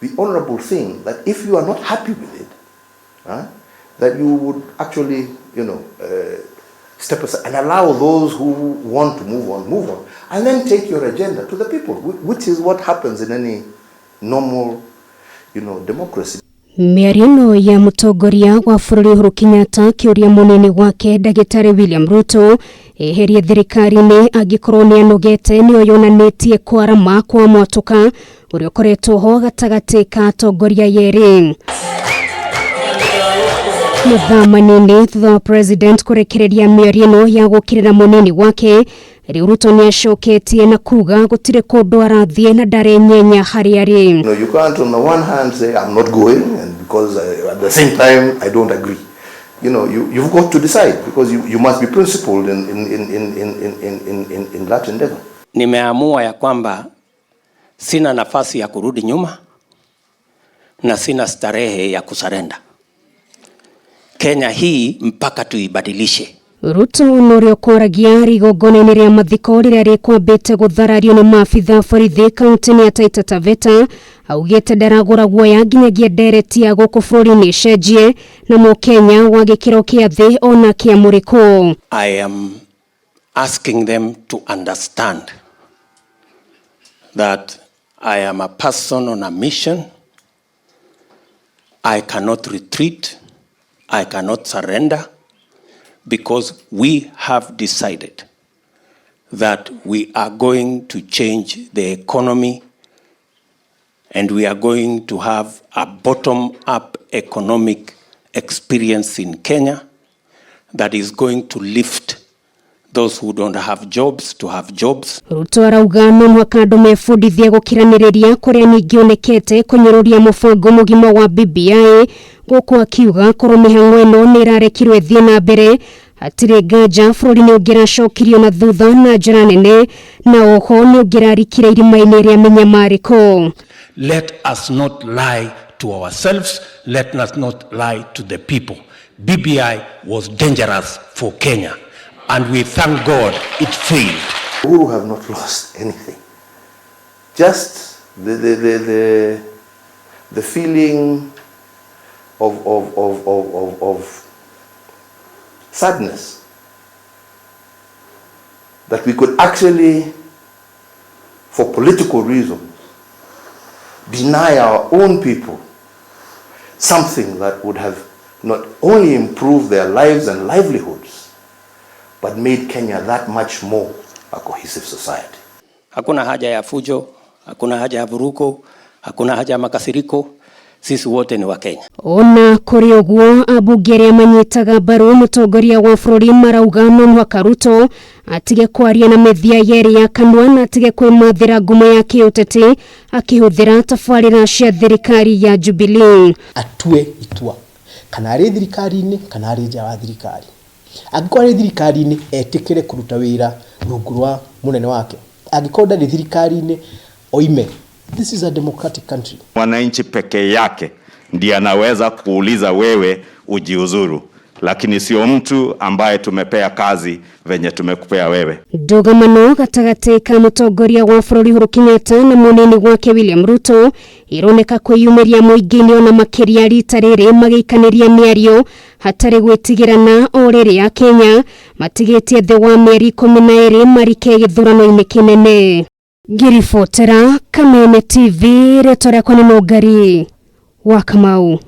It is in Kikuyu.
The honorable thing that if you are not happy with it, that you would actually, step aside and allow those who want to move on, and then take your agenda to the people, which is what happens in any normal democracy. Mĩario ĩno ya mũtongoria wa bũrũri Uhuru Kenyatta kĩũria mũnini wake ndagĩtarĩ William Ruto eherie thirikari-inĩ angĩkorwo nĩ anogete nĩyo yonanĩtie kwarama kwa mwatũka ũrĩa ũkoretwo ho gatagatĩ ka atongoria yerĩ. Mathaa manini thutha wa president kũrekereria mĩario ĩno ya gũkĩrĩra mũnini wake, rĩu Ruto nĩ acoketie na kuga gũtirĩ kũndũ arathiĩ na ndarenyenya harĩa arĩ. You can't on the one hand say I'm not going, and because at the same time I don't agree. You've got to decide because you must be principled in that endeavor. Nimeamua ya kwamba sina nafasi ya kurudi nyuma na sina starehe ya kusurrender. Kenya hii mpaka tuibadilishe. Ruto nũrĩa ũkwaragia igongona-inĩ rĩa mathiko rĩrĩa rĩkwambĩte gũtharario nĩ maabitha borithi kaunti-inĩ ya Taita Taveta augĩte ndaragũra guoya nginyagia ndereti ya gũkũ bũrũri-inĩ ĩcenjie na mũkenya wa gĩkĩro kĩa thĩ ona kĩa mũrĩkũ. I am asking them to understand that I am a person on a mission. I cannot retreat. I cannot surrender because we have decided that we are going to change the economy and we are going to have a bottom-up economic experience in Kenya that is going to lift those who don't have jobs to have jobs. Ruto arauga no mũhaka andũ mebundithie gũkiranĩrĩria kũrĩa ningĩ onekete kũnyũrũria mũbango mũgima wa BBI gũkũ akiuga korwo mĩhang'o ĩno nĩ ĩrarekirwo ĩthiĩ na mbere hatirĩ nganja bũrũri nĩ ũngĩracokirio na thutha na njĩra nene na oho nĩ ũngĩrarikire irima-inĩ rĩa mĩnyamarĩko. Let us not lie to ourselves. Let us not lie to the people. BBI was dangerous for Kenya, and we thank God it failed. Uhuru have not lost anything. Just the feeling of sadness that we could actually, for political reasons, deny our own people something that would have not only improved their lives and livelihoods, but made Kenya that much more a cohesive society. Hakuna haja ya fujo, hakuna haja ya vurugu, hakuna haja ya makasiriko. Sisi wote ni Wakenya. Ona kũrĩ ũguo ambunge arĩa manyitaga mbaru mũtongoria wa bũrũri marauga no mũhaka Ruto atige kwaria na mĩthia yerĩ ya kanua na atige kwĩmathĩra ngumo ya kĩũteti akĩhũthĩra tabarĩra cia thirikari ya Jubilee. Atue itua kana arĩ thirikari-inĩ kana arĩ nja wa thirikari. Angĩkorwo arĩ thirikari-inĩ, etĩkĩre kũruta wĩra rungu rwa mũnene wake. Angĩkorwo ndarĩ thirikari-inĩ, oime. This is a democratic country. Mwananchi peke yake ndiye anaweza kuuliza wewe ujiuzuru, lakini sio mtu ambaye tumepea kazi venye tumekupea wewe. Ndũgamano gatagatĩ ka mũtongoria wa bũrũri Uhuru Kenyatta na mũnini wake William Ruto ironeka kwĩyumĩria mũingĩ-inĩ ona makĩria rita rĩrĩ magĩikanĩria mĩario hatarĩ gwĩtigĩrana o rĩrĩa Kenya matigĩtie thĩ wa mĩeri 12 marike gĩthurano-inĩ kĩnene. Ngĩribotera Kameme TV, rĩtwa rĩakwa nĩ Nũngari wa Kamau.